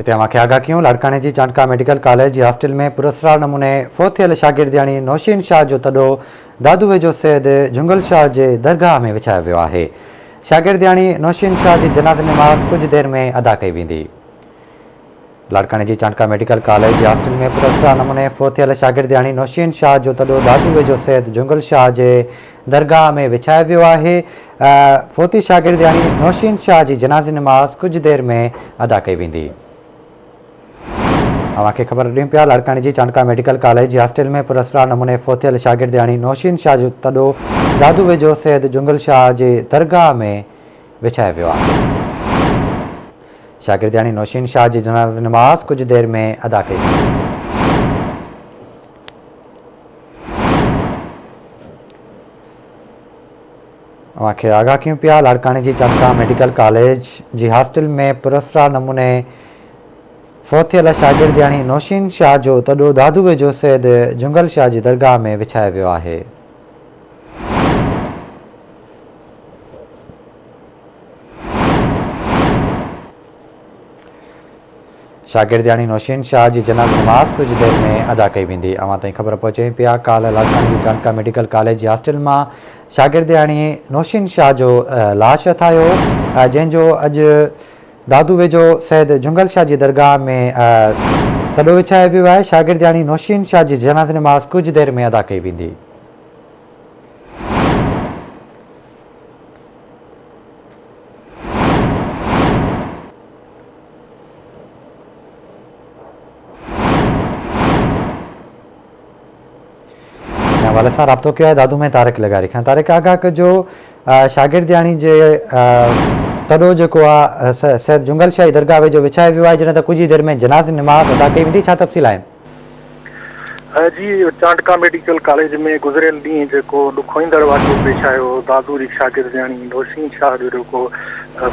هتي اوهان کي آگاهه ڪيون لاڙڪاڻي جي چانڊڪا ميڊيڪل ڪاليج جي هاسٽل ۾ پراسرار نموني فوت ٿيل شاگردياڻي نوشين شاهه جو تڏو دادو ويجهو سيد جهنگل شاهه جي درگاهه ۾ وڇايو ويو آهي. شاگردياڻي نوشين شاهه جي جنازي نماز ڪجهه دير ۾ ادا ڪئي ويندي. لاڙڪاڻي جي چانڊڪا ميڊيڪل ڪاليج جي هاسٽل ۾ پراسرار نموني فوت ٿيل شاگردياڻي نوشين شاهه جو تڏو دادو ويجهو سيد جهنگل شاهه جي درگاهه ۾ وڇايو ويو آهي. فوتي شاگردياڻي نوشين شاهه جي جنازي نماز ڪجهه دير ۾ ادا ڪئي ويندي. اوهان کي خبر ڏيون پيا لاڙڪاڻي جي چانڊڪا ميڊيڪل ڪاليج جي هاسٽل ۾ پراسرار نموني فوت ٿيل شاگردياڻي نوشين شاهه جو تڏو دادو ويجهو سيد جنگل شاهه جي درگاهه ۾ وڇايو ويو آهي. شاگردياڻي نوشين شاهه جي جنازي نماز ڪجهه دير ۾ ادا ڪئي ويندي. اوهان کي آگاهه ڪيون پيا لاڙڪاڻي جي چانڊڪا ميڊيڪل ڪاليج جي هاسٽل ۾ پراسرار نموني فوت ٿيل شاگردياڻي نوشين شاهه جو تڏو دادو ويجهو سيد جهنگل شاهه جي درگاهه ۾ وڇايو ويو آهي. شاگردياڻي نوشين شاهه جي جنازي نماز ڪجهه دير ۾ ادا ڪئي ويندي. اوهان تائين خبر پهچائين پيا ڪالهه لاڙڪاڻي جي چانڊڪا ميڊيڪل ڪاليج جي هاسٽل مان شاگردياڻي نوشين شاهه جو لاش هٿ آيو هو جنهن جو اڄ دادو ويجهو سيد جهنگل شاهه جي درگاهه ۾ تڏو وڇايو ويو آهي. شاگردياڻي نوشين شاهه جي جنازي نماز ڪجهه دير ۾ ادا ڪئي ويندي. ان حوالي سان رابطو ڪيو آهي دادو ۾ طارق لغاري کان طارق آگاهه ڪجو شاگردياڻي جي تڏو جيڪو آهي سيد جنگل شاهي درگاهه ويجهو وڇايو ويو آهي جڏهن ته ڪجهه ئي دير ۾ جنازي نماز ادا ڪئي ويندي ڇا تفصيل آهن؟ جي چانڊڪا ميڊيڪل ڪاليج ۾ گذريل ڏينهن جيڪو ڏکوئيندڙ واقعو پيش آيو هو، دادو جي شاگردياڻي نوشين شاهه جو جيڪو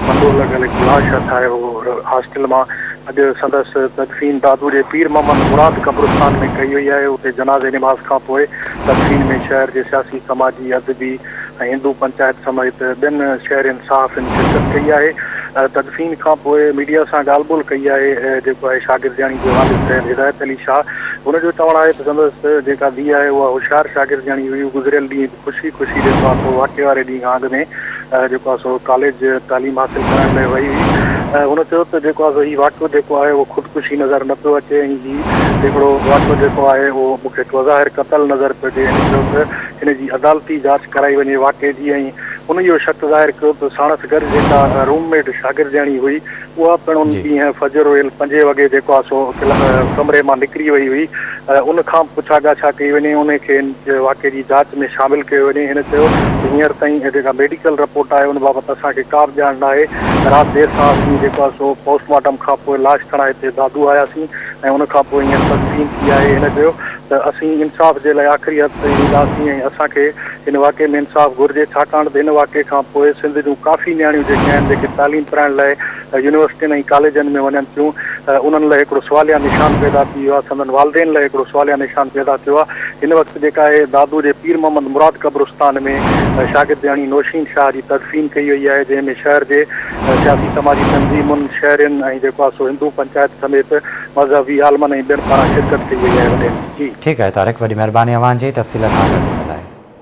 ڦندو لڳل هڪ لاش هٿ آيو هو هاسٽل مان، اڄ سندس تدفين دادو جي پير محمد مراد قبرستان ۾ ڪئي وئي آهي، اتي جنازي نماز کانپوء تدفين ۾ شهر جي سياسي، سماجي، ادبي ۽ هندو پنچائت سميت ٻين شهرين صحافين شرڪت ڪئي آهي تدفين کان پوء ميڊيا سان ڳالهه ٻولهه ڪئي آهي جيڪو آهي شاگردياڻي جي والد سيد هدايت علي شاهه هن جو چوڻ آهي ته سندس جيڪا ڌيء آهي اها هوشيار شاگردياڻي هئي گذريل ڏينهن به خوشي خوشي جيڪو آهي سو واقعي واري ڏينهن کان اڳ ۾ جيڪو آهي سو ڪاليج تعليم حاصل ڪرڻ لاء وئي هئي هن چيو ته جيڪو آهي سو هي واقعو جيڪو آهي اهو خودڪشي نظر نه پيو اچي ۽ هي هڪڙو واقعو جيڪو آهي اهو مون کي بظاهر قتل نظر پيو اچي هن چيو ته هن جي عدالتي جاچ ڪرائي وڃي واقعي جي ۽ هن اهو شڪ ظاهر ڪيو ته ساڻس گڏ جيڪا روم ميٽ شاگردياڻي هئي اها پڻ ان ڏينهن فجر ويل پنجين وڳي جيڪو آهي سو ڪمري مان نڪري وئي هئي ان کان به پڇا ڳاڇا ڪئي وڃي ان کي هن واقعي جي جاچ ۾ شامل ڪيو وڃي هن چيو ته هينئر تائين جيڪا ميڊيڪل رپورٽ آهي ان بابت اسان کي ڪا به ڄاڻ ناهي رات دير سان اسين جيڪو آهي سو پوسٽ مارٽم کانپوء لاش کڻائي هتي دادو آياسين ۽ ان کانپوء هينئر تدفين ٿي آهي هن چيو ته اسين انصاف جي لاء آخري حد تائين وينداسين ۽ اسان کي هن واقعي ۾ انصاف گهرجي ڇاڪاڻ ته هن واقعي کان پوء سنڌ جون ڪافي نياڻيون جيڪي آهن جيڪي تعليم پرائڻ لاء يونيورسٽين ۽ ڪاليجن ۾ وڃن ٿيون انهن لاء هڪڙو سواليا نشان پيدا ٿي ويو آهي سندن والدين لاء هڪڙو سواليا نشان پيدا ٿيو آهي هن وقت جيڪا آهي دادو جي پير محمد مراد قبرستان ۾ شاگردياڻي نوشين شاهه جي تدفين ڪئي وئي آهي جنهن ۾ شهر جي سياسي سماجي تنظيمن، شهرين ۽ جيڪو آهي سو هندو پنچائت سميت مذهبي عالمن ۽ ٻين پاران شرڪت ڪئي وئي آهي وڏين جي. ٺيڪ آهي طارق وڏي مهرباني اوهان جي تفصيل کان گڏ.